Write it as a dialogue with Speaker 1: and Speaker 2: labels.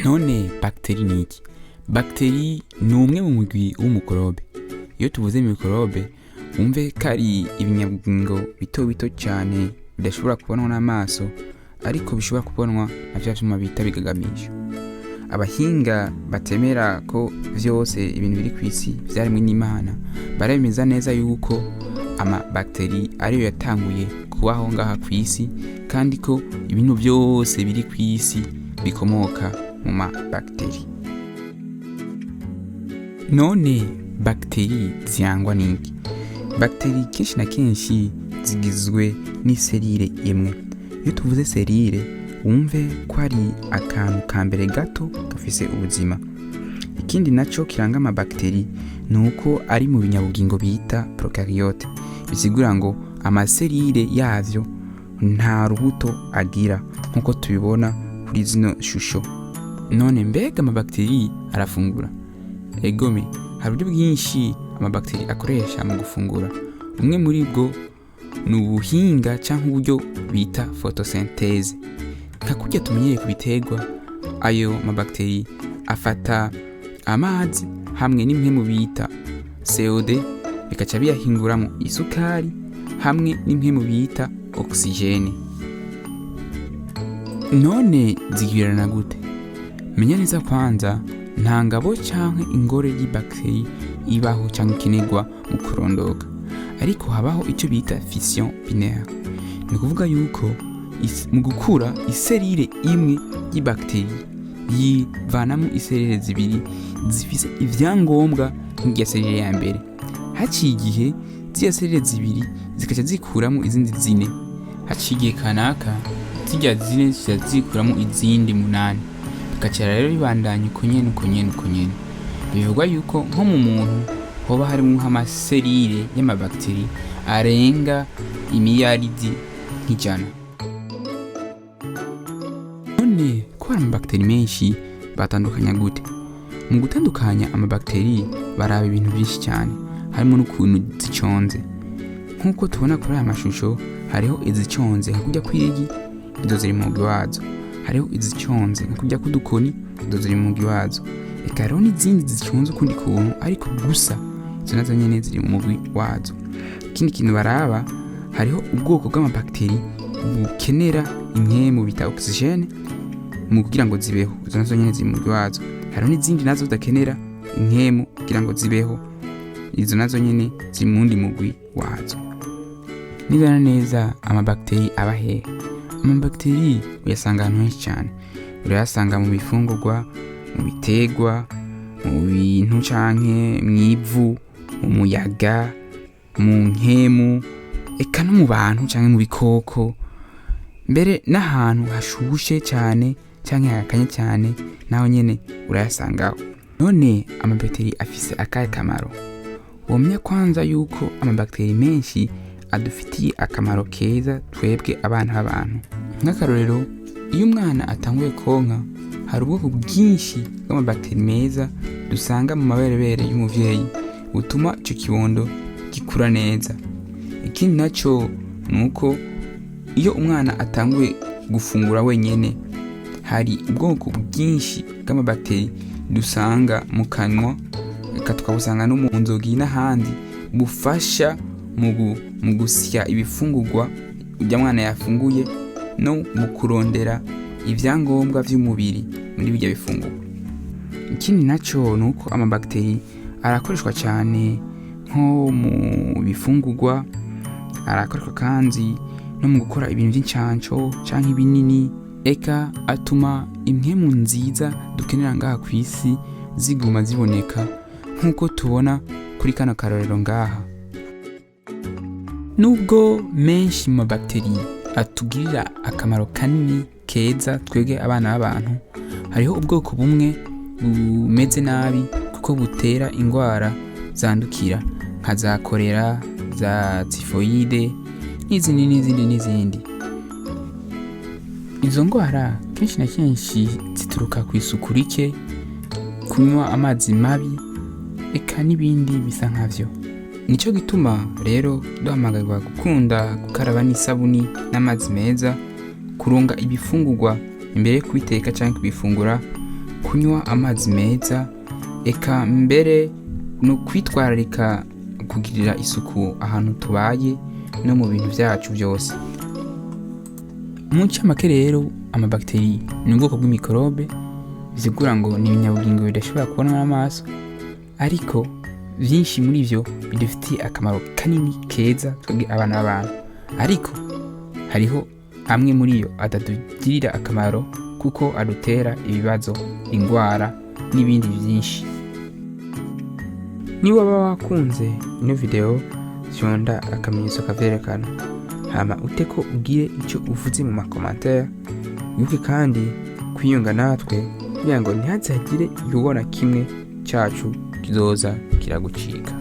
Speaker 1: None bagiteri ni iki? Bagiteri ni umwe mu mugwi w'umukorobe. Iyo tuvuze mikorobe, wumve ko ari ibinyabugingo bito bito cyane bidashobora kubonwa n'amaso, ariko bishobora kubonwa na vya vyuma bita bigagamisho. Abahinga batemera ko vyose ibintu biri kw'isi vyaremwe n'Imana baremeza neza yuko amabagiteri ariyo yatanguye kubaho ngaha kw'isi, kandi ko ibintu vyose biri kw'isi bikomoka mu mabagiteri. None bagiteri zirangwa n'iki? Bagiteri kenshi na kenshi zigizwe n'iserire imwe. Iyo tuvuze serire, wumve ko ari akantu ka mbere gato gafise ubuzima. Ikindi naco kiranga amabagiteri ni uko ari mu binyabugingo bita prokaryote, bisigura ngo amaserire yavyo nta rubuto agira, nk'uko tubibona kuri zino shusho. None mbega amabagiteri arafungura? Egome, hari uburyo bwinshi amabagiteri akoresha mu gufungura. Bumwe muri bwo ni ubuhinga canke uburyo bita photosynthèse. Nka kurya tumenyereye ku biterwa, ayo mabagiteri afata amazi hamwe n'impwemu bita CO2, bikaca biyahinguramo isukari hamwe n'impwemu bita oxygène. None zigwirana gute? Menya neza kwanza, nta ngabo canke ingore y'ibagiteri ibaho canke ikenerwa mu kurondoka, ariko habaho ico bita fission binaire. Ni ukuvuga yuko mu gukura, iserire imwe y'ibagiteri yivanamo iserire zibiri zifise ivyangombwa nk'irya serire ya mbere. Haciye igihe, ziriya serire zibiri zikaca zikuramo izindi zine. Haciye igihe kanaka, zirya zine zica zikuramo izindi munani, bigaca rero bibandanya uko nyene, uko nyene, uko nyene. Bivugwa yuko nko mu muntu hoba harimwo nk'amaserire y'amabagiteri arenga imiliyaridi nk'ijana. None ko hari amabagiteri menshi, batandukanya gute? Mu gutandukanya amabagiteri baraba ibintu byinshi cyane, harimo n'ukuntu ziconze. Nk'uko tubona kuri aya mashusho, hariho iziconze nka kurya kw'igi, izo ziri mu mugwi wazo. Hariho iziconze nka kurya k'udukoni, izo ziri mu mugwi wazo. Eka hariho n'izindi ziconze ukundi kuntu, ariko gusa izo nazo nyene ziri mu mugwi wazo. Ikindi kintu baraba, hariho ubwoko bw'amabagiteri bukenera impwemu bita oxygène mu kugira ngo zibeho, izo nazo nyene ziri mu mugwi wazo. Hariho n'izindi nazo zidakenera impwemu kugira ngo zibeho, izo nazo nyene ziri mu wundi mugwi wazo. Neza na neza, amabagiteri aba hehe? Amabagiteri uyasanga ahantu henshi cyane. Urayasanga mu bifungurwa, mu biterwa, mu bintu canke mw'ivu, mu muyaga, mu nkemu, eka no mu bantu canke mu bikoko, mbere n'ahantu hashushe cyane canke hakanye cyane naho nyene urayasangaho. None amabagiteri afise akahe kamaro? Womenya kwanza yuko amabagiteri menshi adufitiye akamaro keza twebwe abana b'abantu. Nk'akarorero, iyo umwana atanguye konka, hari ubwoko bwinshi bw'amabagiteri meza dusanga mu maberebere y'umuvyeyi butuma ico kibondo gikura neza. Ikindi naco ni uko iyo umwana atanguye gufungura wenyene, hari ubwoko bwinshi bw'amabagiteri dusanga mu kanwa, eka tukabusanga no mu nzogi n'ahandi, bufasha mu gusya ibifungurwa urya mwana yafunguye no mu kurondera ibyangombwa vy'umubiri muri birya bifungurwa. Ikindi naco ni uko amabagiteri arakoreshwa cyane nko mu bifungurwa, arakoreshwa kandi no mu gukora ibintu by'incanco canke ibinini, eka atuma impwemu nziza dukenera ngaha ku isi ziguma ziboneka, nk'uko tubona kuri kano karorero ngaha. Nubwo menshi mu mabagiteri atugirira akamaro kanini keza twebwe abana b'abantu, hariho ubwoko bumwe bumeze nabi kuko butera indwara zandukira nka za korera, za tifoyide n'izindi n'izindi n'izindi. Izo ndwara kenshi na kenshi zituruka ku isuku rike, kunywa amazi mabi, eka n'ibindi bisa nkavyo. Nico gituma rero duhamagarirwa gukunda gukaraba n'isabuni n'amazi meza, kurunga ibifungurwa imbere yo kubiteka canke kubifungura. Kunywa amazi meza, eka mbere no kwitwararika kugirira isuku ahantu tubaye no mu bintu byacu byose. Mu ncamake rero, amabakiteri ni ubwoko bw'imikorobe, bisigura ngo ni ibinyabugingo bidashobora kubonwa n'amaso, ariko byinshi muri byo bidufitiye akamaro kanini keza twebwe abana b'abantu. Ariko hariho amwe muri yo atatugirira akamaro kuko adutera ibibazo, indwara n'ibindi byinshi. Niba waba wakunze ino video, fyonda akamenyetso kavyerekana, hama uteko ugire icyo uvuze mu ma commentaires. Wibuke kandi kwiyunga natwe kugira ngo ntihazagire igikorwa na kimwe cyacu kizoza kiragucika.